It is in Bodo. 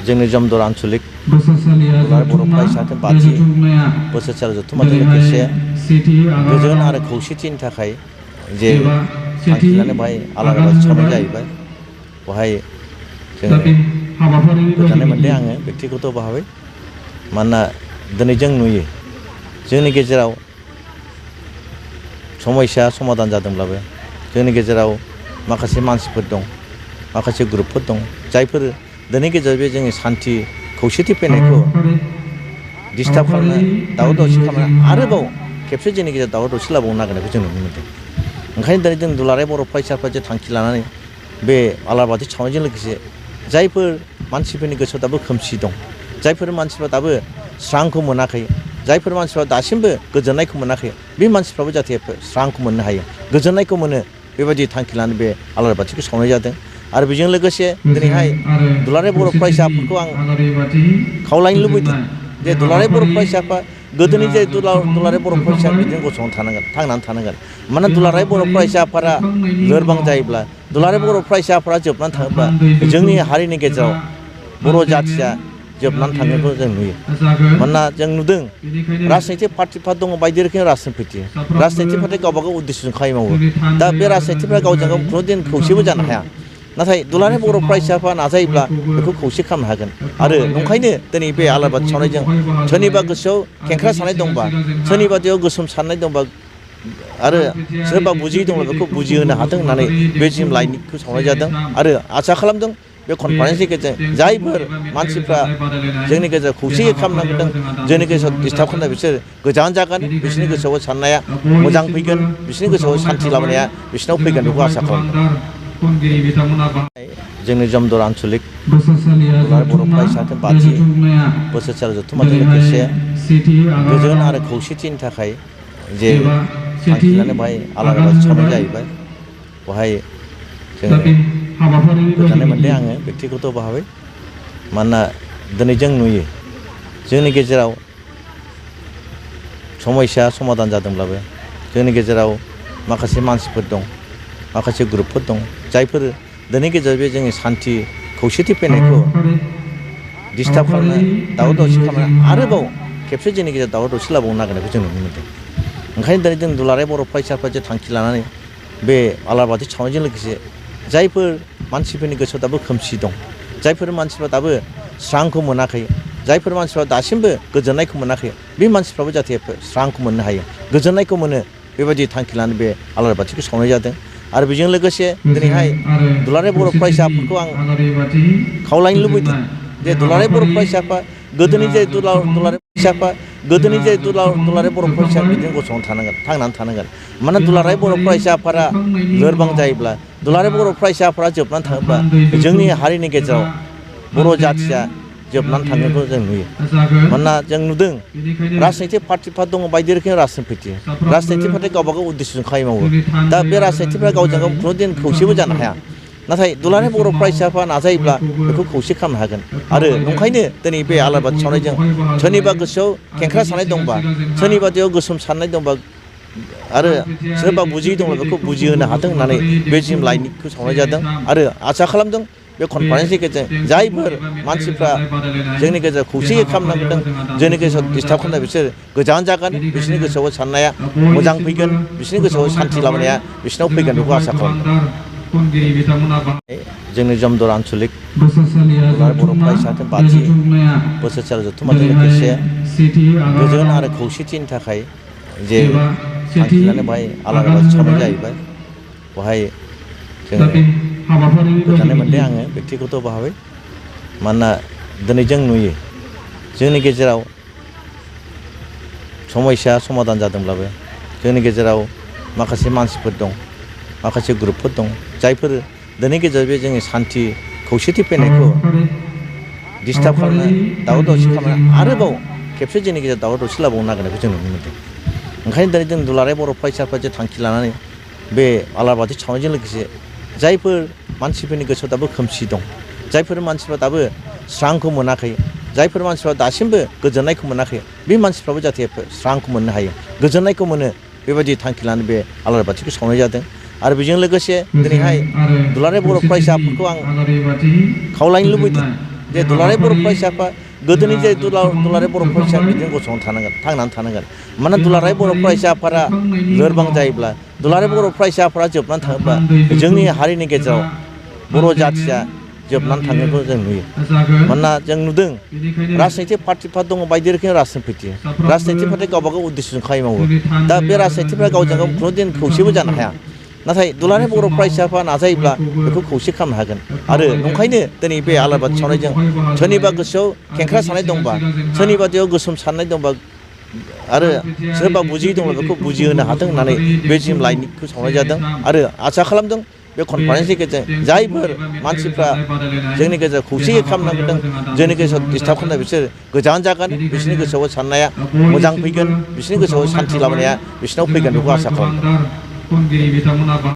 जोंनि जमदर आनसलिक दुलाराय बर' फरायसा आफाद बाथि बोसोरसालि जथुम्माजों लोगोसे गोजोन आरो खौसेथिनि थाखाय जे थांखि लानानै बेहाय आलारि बाथि सावनाय जाहैबाय। बेहाय जोङो गोजोननाय मोनदों आङो बेक्तिगत भाबै। मानोना दिनै जों नुयो जोंनि गेजेराव समस्या समाधान जादोंब्लाबो जोंनि गेजेराव माखासे मानसिफोर दं, माखासे ग्रुपफोर दं, जायफोर दिनै गेजेराव बे जोंनि सान्थि खौसेथि फैनायखौ डिस्टार्ब खालामनो, दावराव दावसि खालामनो आरोबाव खेबसे जोंनि गेजेराव दावराव दावसि लाबावनो नागिरनायखौ जों नुनो मोनदों। ओंखायनो दिनै जों दुलाराय बर' फरायसाफ्रा जे थांखि लानानै बे आलारि बाथि सावनायजों लोगोसे जायफोर मानसिफोरनि गोसोआव दाबो खोमसि दं, जायफोर मानसिफ्रा दाबो स्रांखौ मोनाखै, जायफोर मानसिफ्रा दासिमबो गोजोननायखौ मोनाखै, बे मानसिफ्राबो जाहाथे स्रांखौ मोननो हायो, गोजोननायखौ मोनो, बेबायदि थांखि लानानै बे आलारि बाथिखौ सावनाय जादों। आरो बेजों लोगोसे दिनैहाय दुलाराय बर' फरायसा आफादखौ आं खावलायनो लुबैदों जे दुलाराय बर' फरायसा आफाद गोदोनि जे दुलाराय बर' फरायसा बिदिनो गसंनानै थानांगोन, थांनानै थानांगोन। मानोना दुलाराय बर' फरायसा आफादा लोरबां जायोब्ला, दुलाराय बर' फरायसा आफादा जोबनानै थाङोब्ला जोंनि हारिनि गेजेराव बर' जाथिया जोबनानै थांनायखौ जों नुयो। मानोना जों नुदों राजनैतिक पार्टिफ्रा दङ, बायदि रोखोमनि राजनैतिक पार्टि गावबा गाव उद्देশ্যजों खामानि मावो। दा बे राजनैतिकफ्रा गावजों गाव खुनु दिन खौसेबो जानो हाया। नाथाय दुलाराय बर' फरायसा आफादा नाजायोब्ला बेखौ खौसे खालामनो हागोन। आरो नंखायनो दिनै बे आलारि बाथि सावनायजों सोरनिबा गोसोआव खेंख्रा साननाय दंबा, सोरनिबा देहायाव गोसोम साननाय दंबा आरो सोरबा बुजियै दंब्ला बेखौ बुजिहोनो हाथों होननानै बे जिम लाइटखौ सावनाय जादों। आरो आसा खालामदों बे कनफारेन्सनि गेजेरजों जायफोर मानसिफ्रा जोंनि गेजेराव खौसेयै खालामनांदों, जोंनि गेजेराव डिस्टार्ब खालामनाय बिसोर गोजान जागोन, बिसोरनि गोसोआव साननाया मोजां फैगोन, बिसोरनि गोसोआव सान्थि लाबोनाया बिसोरनाव फैगोन बेखौ आसा खालामदों। जोंनि जमदर आनसलिक दुलाराय बर' फरायसा आफाद बाथि बोसोरसालि जथुम्माजों लोगोसे गोजोन आरो खौसेथिनि थाखाय जे थांखि लानानै बेहाय आलारि बाथि सावनाय जाहैबाय। बेहाय जोङो गोजोननाय मोनदों आङो बेक्तिगत भाबै। मानोना दिनै जों नुयो जोंनि गेजेराव समस्या समाधान जादोंब्लाबो जोंनि गेजेराव माखासे मानसिफोर दं, माखासे ग्रुपफोर दं, जायफोर दिनै गेजेराव बे जोंनि सान्थि खौसेथि फैनायखौ डिस्टार्ब खालामनो, दावराव दावसि खालामनो आरोबाव खेबसे जोंनि गेजेराव दावराव दावसि लाबावनो नागिरनायखौ जों नुनो मोनदों। ओंखायनो दिनै जों दुलाराय बर' फरायसाफ्रा जे थांखि लानानै बे आलारि बाथि सावनायजों लोगोसे जायफोर मानसिफोरनि गोसोआव दाबो खोमसि दं, जायफोर मानसिफ्रा दाबो स्रांखौ मोनाखै, जायफोर मानसिफ्रा दासिमबो गोजोननायखौ मोनाखै, बे मानसिफ्राबो जाहाथे स्रांखौ मोननो हायो, गोजोननायखौ मोनो, बेबायदि थांखि लानानै बे आलारि बाथिखौ सावनाय जादों। आरो बेजों लोगोसे दिनैहाय दुलाराय बर' फरायसा आफादखौ आं खावलायनो लुबैदों जे दुलाराय बर' फरायसा आफाद गोदोनि जे दुलाराय फरायसा आफाद गोदोनि जे दुलाराय बर' फरायसा बिदिनो गसंनानै थानांगोन, थांनानै थानांगोन। मानोना दुलाराय बर' फरायसा आफादा लोरबां जायोब्ला, दुलाराय बर' फरायसा आफादा जोबनानै थाङोब्ला जोंनि हारिनि गेजेराव बर' जाथिया जोबनानै थांनायखौ जों नुयो। मानोना जों नुदों राजनैतिक पार्टिफ्रा दङ, बायदि रोखोमनि राजनैतिक पार्टि गावबा गाव उद्देশ্যजों खामानि मावो। दा बे राजनैतिकफ्रा गावजों गाव खुनु दिन खौसेबो जानो हाया। नाथाय दुलाराय बर' फरायसा आफादा नाजायोब्ला बेखौ खौसे खालामनो हागोन। आरो नंखायनो दिनै बे आलारि बाथि सावनायजों सोरनिबा गोसोआव खेंख्रा साननाय दंबा, सोरनिबा देहायाव गोसोम साननाय दंबा आरो सोरबा बुजियै दंब्ला बेखौ बुजिहोनो हाथों होननानै बे जिम लाइटखौ सावनाय जादों। आरो आसा खालामदों बे कनफारेन्सनि गेजेरजों जायफोर मानसिफ्रा जोंनि गेजेराव खौसेयै खालामनांदों, जोंनि गेजेराव डिस्टार्ब खालामनाय बिसोर गोजान जागोन, बिसोरनि गोसोआव साननाया मोजां फैगोन, बिसोरनि गोसोआव सान्थि लाबोनाया बिसोरनाव फैगोन बेखौ आसा खालामदों। जोंनि जमदर आनसलिक दुलाराय बर' फरायसा आफाद बाथि बोसोरसालि जथुम्माजों लोगोसे गोजोन आरो खौसेथिनि थाखाय जे थांखि लानानै बेहाय आलारि बाथि सावनाय जाहैबाय। बेहाय जोङो गोजोननाय मोनदों आङो बेक्तिगत भाबै। मानोना दिनै जों नुयो जोंनि गेजेराव समस्या समाधान जादोंब्लाबो जोंनि गेजेराव माखासे मानसिफोर दं, माखासे ग्रुपफोर दं, जायफोर दिनै गेजेराव बे जोंनि सान्थि खौसेथि फैनायखौ डिस्टार्ब खालामनो, दावराव दावसि खालामनो आरोबाव खेबसे जोंनि गेजेराव दावराव दावसि लाबावनो नागिरनायखौ जों नुनो मोनदों। ओंखायनो दिनै जों दुलाराय बर' फरायसाफ्रा जे थांखि लानानै बे आलारि बाथि सावनायजों लोगोसे जायफोर मानसिफोरनि गोसोआव दाबो खोमसि दं, जायफोर मानसिफ्रा दाबो स्रांखौ मोनाखै, जायफोर मानसिफ्रा दासिमबो गोजोननायखौ मोनाखै, बे मानसिफ्राबो जाहाथे स्रांखौ मोननो हायो, गोजोननायखौ मोनो, बेबायदि थांखि लानानै बे आलारि बाथिखौ सावनाय जादों। आरो बेजों लोगोसे दिनैहाय दुलाराय बर' फरायसा आफादखौ आं खावलायनो लुबैदों जे दुलाराय बर' फरायसा आफाद गोदोनि जे दुलाराय बर' फरायसा बिदिनो गसंनानै थानांगोन थांनानै थानांगोन मानोना दुलाराय बर' फरायसा आफादा लोरबां जायोब्ला दुलाराय बर' फरायसा आफादा जोबनानै थाङोब्ला जोंनि हारिनि गेजेराव बर' जाथिया जोबनानै थांनायखौ जों नुयो मानोना जों नुदों राजनैतिक पार्टिफ्रा दङ बायदि रोखोमनि राजनैतिक पार्टि गावबा गाव उद्देश्यजों खामानि मावो दा बे राजनैतिकफ्रा गावजों गाव खुनु दिन खौसेबो जानो हाया नाथाय दुलाराय बर' फरायसाफ्रा नाजायोब्ला बेखौ खौसे खालामनो हागोन आरो नंखायनो दिनै बे आलारि बाथि सावनायजों सोरनिबा गोसोआव खेंख्रा साननाय दंबा सोरनिबा देहायाव गोसोम साननाय दंबा आरो सोरबा बुजियै दंब्ला बेखौ बुजिहोनो हाथों होननानै बे जिम लाइटखौ सावनाय जादों आरो आसा खालामदों बे कनफारेन्सनि गेजेरजों जायफोर मानसिफ्रा जोंनि गेजेराव खौसेयै खालामनांदों जोंनि गेजेराव डिस्टार्ब खालामनाय बिसोर गोजान जागोन बिसोरनि गोसोआव साननाया मोजां फैगोन बिसोरनि गोसोआव सान्थि लाबोनाया बिसोरनाव फैगोन बेखौ आसा खालामदों।